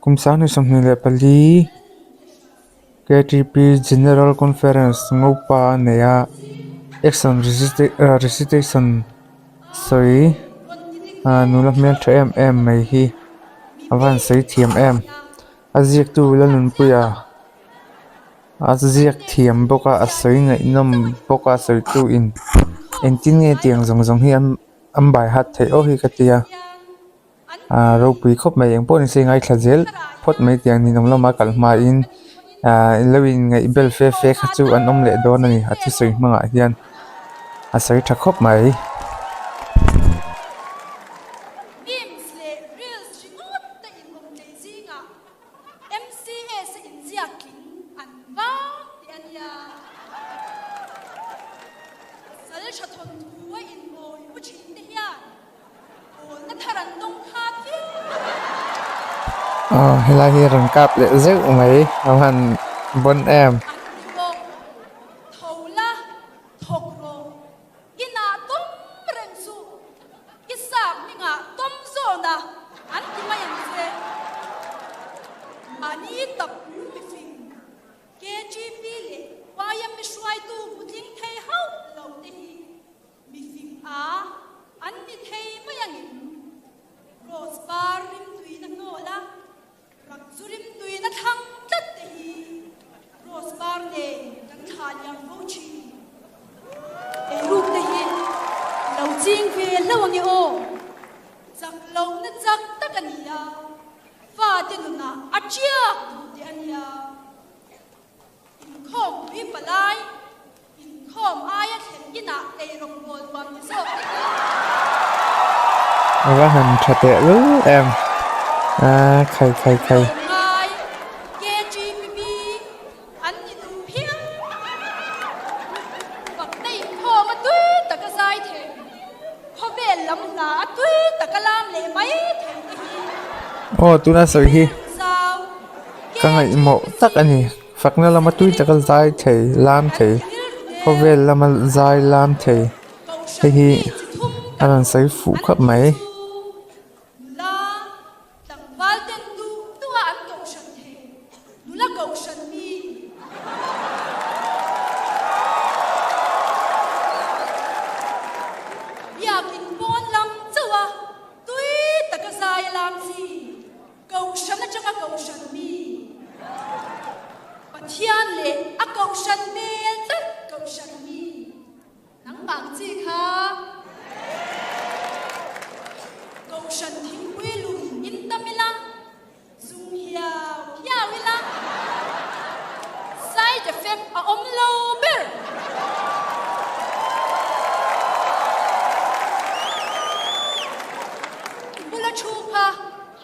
Kum 2024 KTP General Conference Ngopa a nei a, Action Recitation sawi nula hmeltha em em mai hi a va han sawi thiam em. A ziaktu Lalnunpuia a ziak thiam bawk a, a sawi ngaihnawm bawk a, a sawitu in engtin nge tiang zawng zawng hi an bai hat theih aw hi ka tia. Ahh ropui khawp mai eng pawh ni se ngaithla zel phawt mai tih ang ninawm lama kal hmain ahh lo in ngaih bel fe fe kha chu an awm leh dawn a ni a thusawi hmangah hian a sawi tha khawp mai. Aw helai hi rawn kap leh zeuh mai a han bawn em. Mifing a an ni thei mai angin Rose par rimtuina hnawl a, rak chu rimtuina thlang tlat te hi Rose par nen kan thlah liam fo thin. Eiruk te hi lo ching ve hlauh ange aw, chak lohna chak tak a ni a, fate nunah a tiak duh teh a nia. Inkhawm pui palai, inkhawm aia thlen inah eirawngbawl nuam ti zawk te hi. A va han tha teh lul em a khai khai khai. Tlawmngai KGPB an ni duh phian. Fakna inkhawm a tui taka zai thei, khawvel lam hla a tui taka lam leh mai thei te hi. Aw tuna sawi hi. Ka ngaihmawh tak a ni. Fakna lama tui taka zai thei, lam thei, khawvel lama zai lam thei hei hi a rawn sawi fuh khawp mai. Kohhran atanga kohhran mi, Pathian leh a kohhran hmel tlat kohhran mi, nangmah ang chi kha kohhran thingpui lum in tam ila, zung hiau hiau ila, side effect a awm lo ber. I bula thu kha.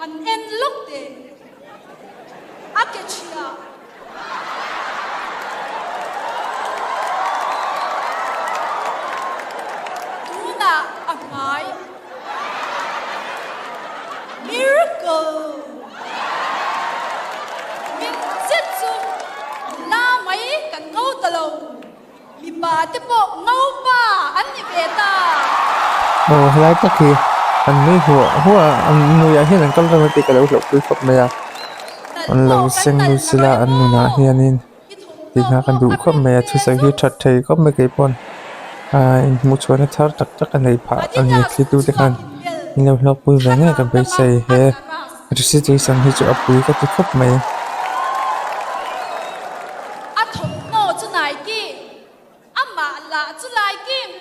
Han en lawk teh, a ke chhia. Tunah a hmai. Miracle! Min zet chu nula mai kan ngo ta lo. Mipa te pawh ngopa an ni ve ta. Aw helai tak hi an nui huah huah a, an nuiah hian an kal reng a tih ka lo hlauhpui khawp mai a, an lo seng lut sila an nunah hianin tih kha ka duh khawp mai a thusawi hi that thei khawp mai kei pawn ah inhmuh chhuahna thar tak tak a nei phah a ni thlitu te khan min lo hlawkpui ve ngei ka beisei he recitation hi chu a pui ka ti khawp mai. A thawmhnaw chu Nike, amah lah chu Laikim.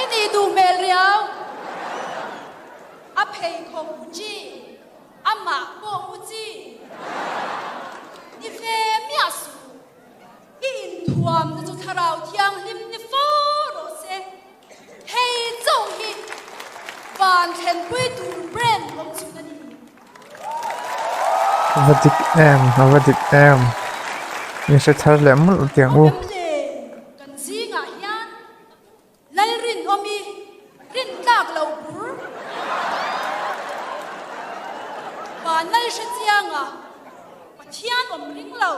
I nih duh hmel riau. A pheikhawk Gucci, amah pawh Gucci. Ni ve miah suh. I inthuamna chu Thlarau Thianghlim ni fo rawh se. Hei chauh hi van thlenpui tur brand awm chhun a ni. A va dik em, a va dik em. Min hre thar leh mawlh tih ang u. Awm le, kan zingah hian Lalrinawmi rin tlak lo bur. Van Lal hre chianga Pathian awm ring lo,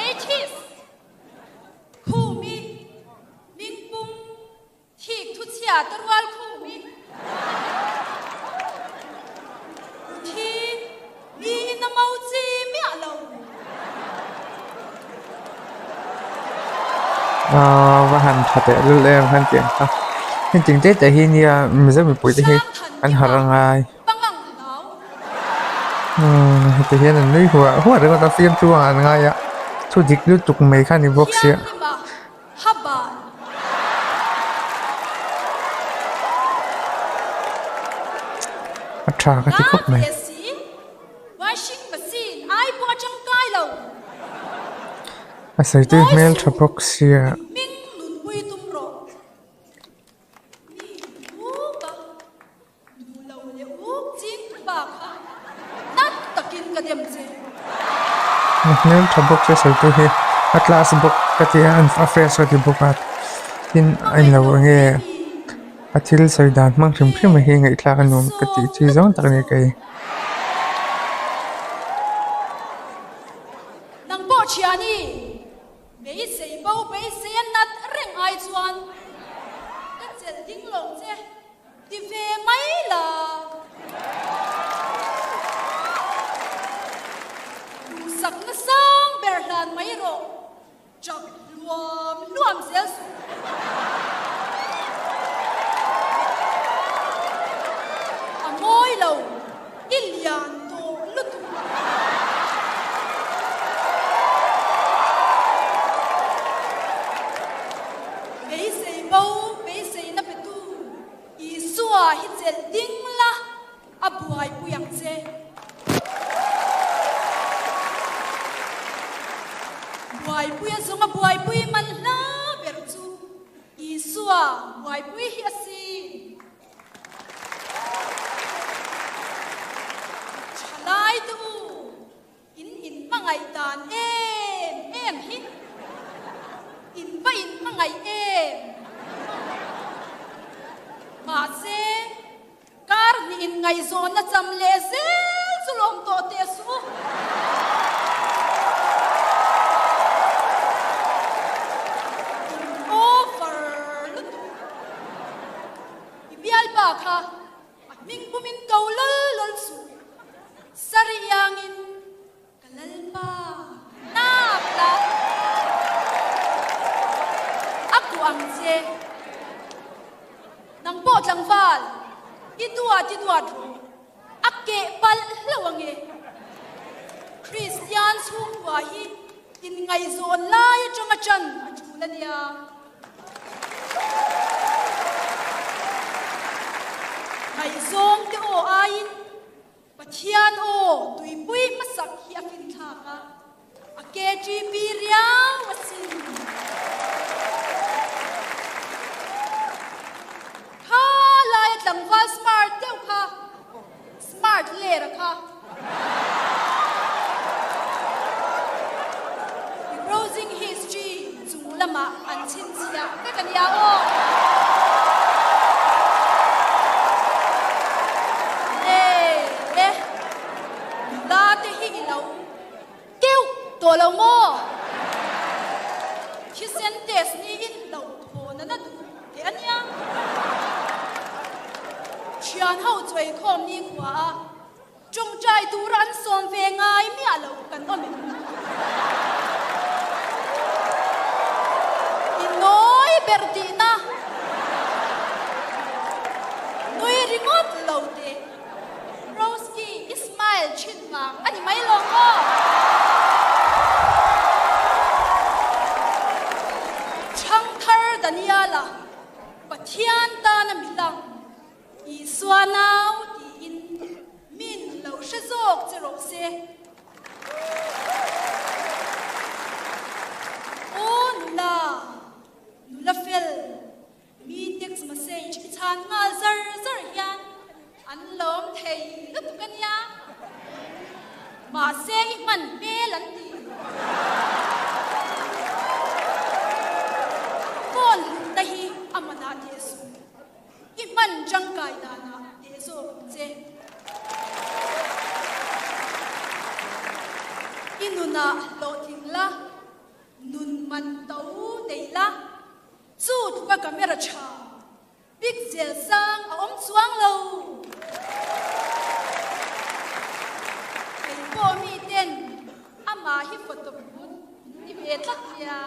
atheist. Khumi, Mingpum, thik thuchhia te rual khumi. Thi. Aaa va han tha teh lul em han tih ang kha hetiang te te hi nia mizo mipui te hi an harh a ngai umm heti hian an nui huah huah ringawt a fiamthu ang an ngai a thu dik lutuk mai kha a ni bawk sia. A tha ka ti khawp mai. A sawitu hmel tha bawk sia. A hmel tha bawk sia sawitu hi a class bawk ka ti a a fresh ka ti bawk a tin a inlo enge a thil sawi dan hmang hrim hrim hi ngaihthlak a nuam ka tih chi zawng tak a ni kei. Nang pawh thiani, beisei bo beisei a nat reng ai chuan ka chelh ding lo che ti ve mai la. Duhsakna sang ber hlan mai rawh. Chak luam luam zel suh. A mawi lo, i lian tawh lutuk. Beisei bo, beiseina petu Isua hi chelh ding la. A buaipui ang che. Buaipui a zawnga buaipui man hla ber chu Isua buaipui hi a si. Thalai te u, in inhmangaih dan em em hi. In va inhmangaih em. Mahse. Kar hnih in ngaihzawnna cham leh zel chu lawm tawh teh suh u. In over lutuk. I bialpa kha a hming pumin ko lal lal suh. Sari iangin Ka Lalpa nak la a kuh ang che. Nang pawh tlangval i duat i duat rawh, a keh palh hlauh ang e. Kristian chhungkua hi inngaihzawn lai atanga ṭan a ṭul a nia. Ngaihzawng te aw aiin Pathian aw tuipui hmasak hi a finthlak a, a KTP riau a sin. Kha laia tlangval smart deuh kha, smart ler a kha. I browsing history chung lamah an chhinchhiah vek a nia aw. Le le, nula te hi i lo keuh tawh lo maw? Thisen test niin lo thawn a na duh teh a nia. Thian ho chuaikhawm ni khua a. Tawngtai tura an sawm ve ngai miah lo kan awm em? I nawi ber tihna nui ringawt lo teh. Rosky i smile thin vang a ni mai lo maw? Chhangthar Daniela Pathian tana mi lang. Isua nau tiin min lo hre zawk che rawh se. Aw nula, nula fel, mi text message i chhan nghal zar zar hian an lawm thei lutuk a nia. Mahse i hman hmel an ti. Phone hlutna hi a manah teh suh. I hman tangkai danah teh zawk ang che. I nunah hlawhtling la, nun man to nei la, chu tluka camera tha pixel sang a awm chuang lo. Kei pawh mi ten amah hi photo booth ni ve tlat nia.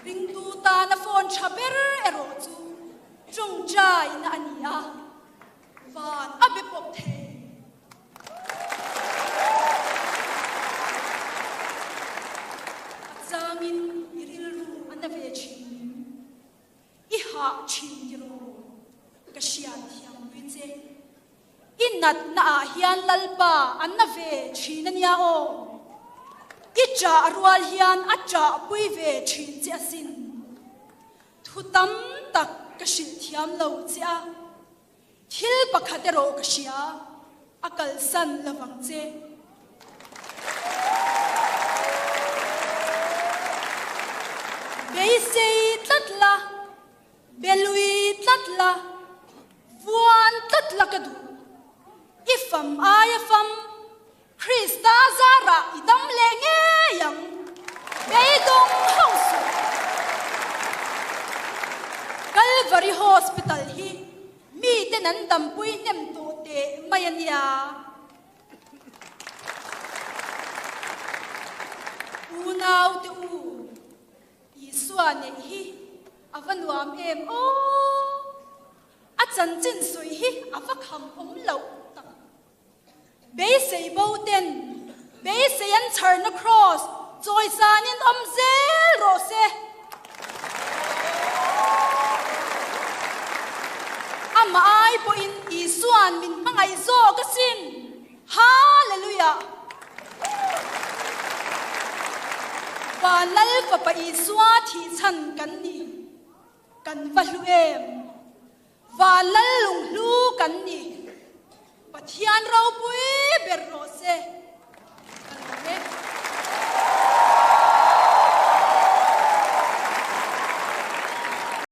Ringtu tana phone tha ber erawh chu tawngtaina a ni a, van a be pawp thei. A changin i rilru a na ve thin. I hah thin tiraw? Ka hriat thiam pui che. I natna ah hian Lalpa a na ve thin a nia aw. I ṭah rual hian a ṭah pui ve thin che asin. Thu tam tak ka hrilh thiam lo che a. Thil pakhat erawh ka hria, a kalsan lovang che. Beisei tlat la, belui tlat la, vuan tlat la ka duh. I fam aia fam, Krista zarah i dam leh ngei ang. Beidawng hauh suh. Calvary Hospital hi miten an dampui hnem tawh teh mai a nia. Unaute u, Isua neih hi a va nuam em aw! A chanchin sawi hi a va kham awm loh tak. Beisei bo ten beisei an chharna kraws chawisanin awm zel rawh se. Amah ai pawhin Isua'n min hmangaih zawk asin. Hallelujah! Van Lal Fapa Isua thihchhan kan ni. Kan va hlu em? Van Lal lunghlu kan ni. Pathian ropui